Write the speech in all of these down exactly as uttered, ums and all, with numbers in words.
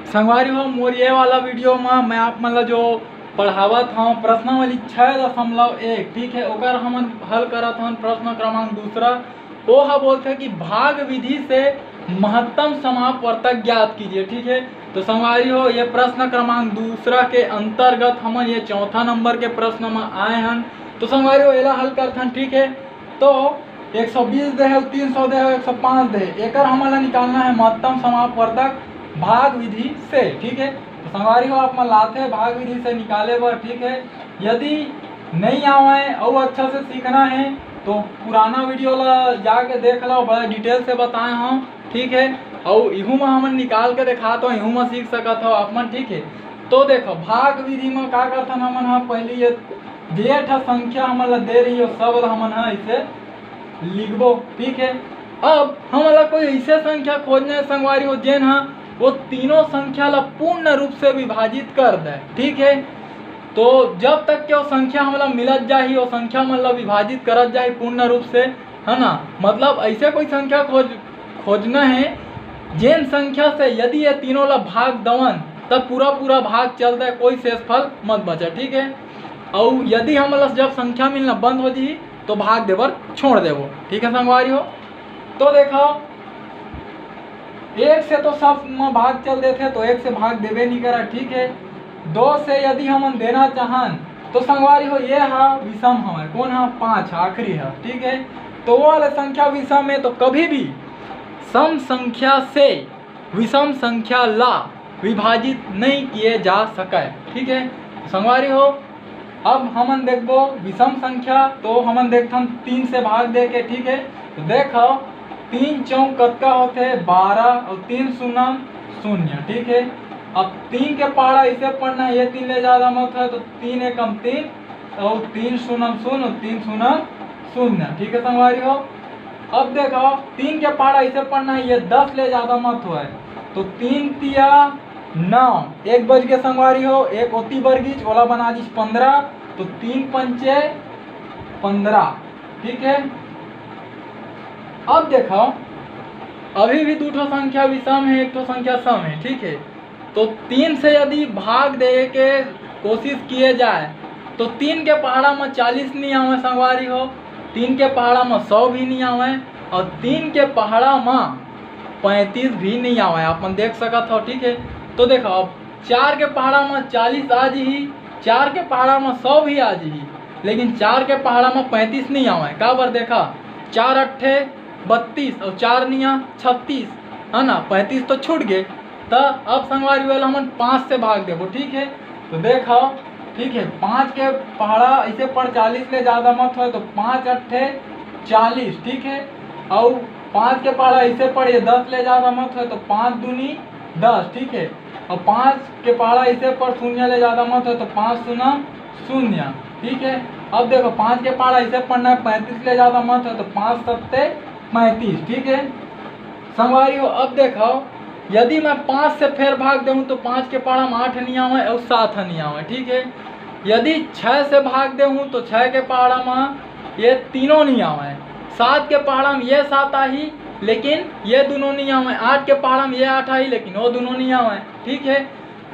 संगवारी हो, मोर ये वाला वीडियो में मैं आप मन ला जो पढ़ावत हूँ प्रश्नावली छः दशमलव एक, ठीक है, ओकर हमन हल करत हन प्रश्न क्रमांक दूसरा। वो हा बोलथे कि भाग विधि से महत्तम समापवर्तक ज्ञात कीजिए, ठीक है। तो संगवारी हो, ये प्रश्न क्रमांक दूसरा के अंतर्गत हमन ये चौथा नंबर के प्रश्न में आए हन। तो संगवारी हो, एला हल करथन, ठीक है। तो एक सौ बीस दे हे, तीन सौ दे हे, एक सौ पाँच दे हे, एकर हमन ला निकालना है महत्तम समापवर्तक भाग विधि से, ठीक है। तो संगवारी हो, आप मन लाथे भाग विधि से निकाले बर, ठीक है। यदि नहीं आवे अउ अच्छा से सीखना है तो पुराना वीडियो ला जाके देख लो, बड़ा डिटेल से बताए हूँ, ठीक है। अउ इहू में हमन निकाल के देखा तो इहू में सीख सकत हो आप मन, ठीक है। तो देखो, भाग विधि में का करथन हमन, हाँ, पहली ये जे ठा संख्या हमन ला दे रही हो, सब ला हमन हा इसे लिखबो, ठीक है। अब हमन ला कोई ऐसे संख्या खोजना है संगवारी हो, जेन हा वो तीनों संख्या ला पूर्ण रूप से विभाजित कर दे, ठीक है। तो जब तक के वो संख्या हमला मिलत जाही, वो संख्या मन ला विभाजित करत जाही पूर्ण रूप से, है ना। मतलब ऐसे कोई संख्या खोज खोजना है, जेन संख्या से यदि ये तीनों ला भाग दवन, तब पूरा पूरा भाग चल दे, कोई शेषफल मत बचे, ठीक है। अउ यदि हमला जब संख्या मिलना बंद हो जाही, तो भाग देबर छोड़ देबो, ठीक है संगवारी हो। तो देखो, एक से तो सब में भाग चल देथे, तो एक से भाग देबे नहीं करा, ठीक है। दो से यदि हमन देना चाहन, तो संगवारी हो, ये हा विषम हवय, कौन हा? पाँच, आखिरी हा, ठीक है। तो वो वाला संख्या विषम है, तो कभी भी सम संख्या से विषम संख्या ला विभाजित नहीं किए जा सके, ठीक है संगवारी हो। अब हमन देखबो विषम संख्या, तो हमन देखथन तीन से भाग दे के, ठीक है। तो देखो, तीन चौक कतका होथे? बारह, और तीन शून्य शून्य, ठीक है। अब तीन के पहाड़ा इसे पढ़ना है, ये तीन ले जादा मत होय, तो तीन एकम तीन, और तीन शून्य शून्य, तीन शून्य शून्य, ठीक है संगवारी हो। अब देखो, तीन के पहाड़ा इसे पढ़ना है, ये दस ले जादा मत होय, तो तीन तिया नौ, एक बच गे संगवारी हो, एक ओती बर गिस, ओला बना दिस पन्द्रह, तो तीन पंचे पन्द्रह, ठीक है। अब देखो, अभी भी दू ठो संख्या विषम है, एक ठो संख्या सम है, ठीक है। तो तीन से यदि भाग दे के कोशिश किए जाए, तो तीन के पहाड़ा में चालीस नहीं आवे संगवारी हो, तीन के पहाड़ा में सौ भी नहीं आवे, और तीन के पहाड़ा में पैंतीस भी नहीं आवे, आप मन देख सकत हो, ठीक है। तो देखो, अब चार के पहाड़ा में चालीस आ जही, चार के पहाड़ा में सौ भी आ जही, लेकिन चार के पहाड़ा में पैंतीस नहीं आवे। काबर? देखा, चार अट्ठे बत्तीस और चार निया छत्तीस, है ना, पैंतीस तो छूट गए। तो अब संगवारी वाला हमन पाँच से भाग देबो, ठीक है। तो देखो, ठीक है, पाँच के पहाड़ा इसे पढ़ चालीस ले जादा मत होय, तो पाँच अट्ठे चालीस, ठीक है। और पाँच के पहाड़ा इसे पढ़ ये दस ले जादा मत होय, तो पाँच दूनी दस, ठीक है। और पाँच के पहाड़ा इसे पढ़ शून्य ले जादा मत होय, तो पाँच शून्य शून्य, ठीक है। अब देखो, पाँच के पहाड़ा इसे पढ़ना है, पैंतीस ले जादा मत होय, तो पाँच सत्ते पैंतीस, ठीक है संगवारी हो। अब देखो, यदि मैं पाँच से फेर भाग देहूँ, तो पाँच के पहाड़ा में आठ नहीं आवे और सात ह नहीं आवे, ठीक है। यदि छः से भाग देहूँ, तो छः के पहाड़ा में ये तीनों नहीं आवे, सात के पहाड़ा में ये सात आही, लेकिन ये दोनों नहीं आवे, आठ के पहाड़ा में ये आठ आही, लेकिन वो दोनों नहीं आवे, ठीक है।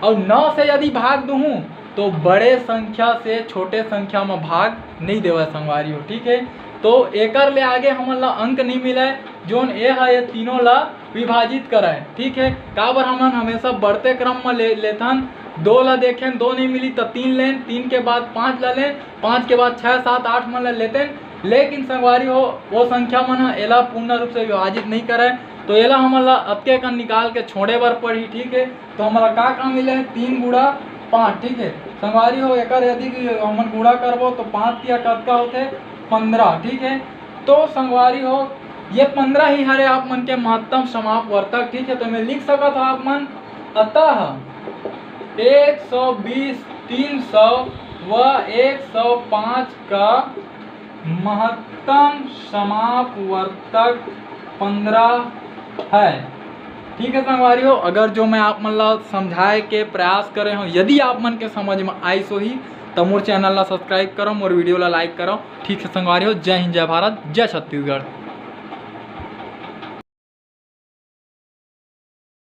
और नौ से यदि भाग दूहूँ, तो बड़े संख्या से छोटे संख्या में भाग नहीं देवे संगवारी हो, ठीक है। तो एकर ले आगे हमन ला अंक नहीं मिले, जोन ए हा ये तीनों ला विभाजित करे, ठीक है। काबर हमन हमेशा बढ़ते क्रम में ले लेथन, दो ला देखेन, दो नहीं मिली तो तीन लेन, तीन के बाद पाँच ला लेन, पाँच के बाद छः, सात, आठ मन ला लेतेन, लेकिन संगवारी हो, वो संख्या मन ह एला पूर्ण रूप से विभाजित नहीं करे। तो एला हमन ला अतके कन निकाल के छोड़े बर पड़ही, ठीक है। तो हमन ला का का मिले हे? तीन गुणा पाँच, ठीक है संगवारी हो। एकर यदि कि हमन गुणा करबो तो पाँच तिया कतका होथे? पन्द्रह, ठीक है। तो संगवारी हो, ये पन्द्रह ही हरे आप मन के महत्तम समापवर्तक, ठीक है। तो मैं लिख सकत हो आप मन, अतः एक सौ बीस, तीन सौ व एक सौ पाँच का महत्तम समापवर्तक पन्द्रह है। ठीक है संगवारी हो, अगर जो मैं आप मन ला समझाए के प्रयास करे हूँ, यदि आप मन के समझ में आइस होही, तो मोर चैनल ला सब्सक्राइब करो, मोर वीडियो ला लाइक करो। ठीक है संगवारी हो, जय हिंद, जय भारत, जय छत्तीसगढ़।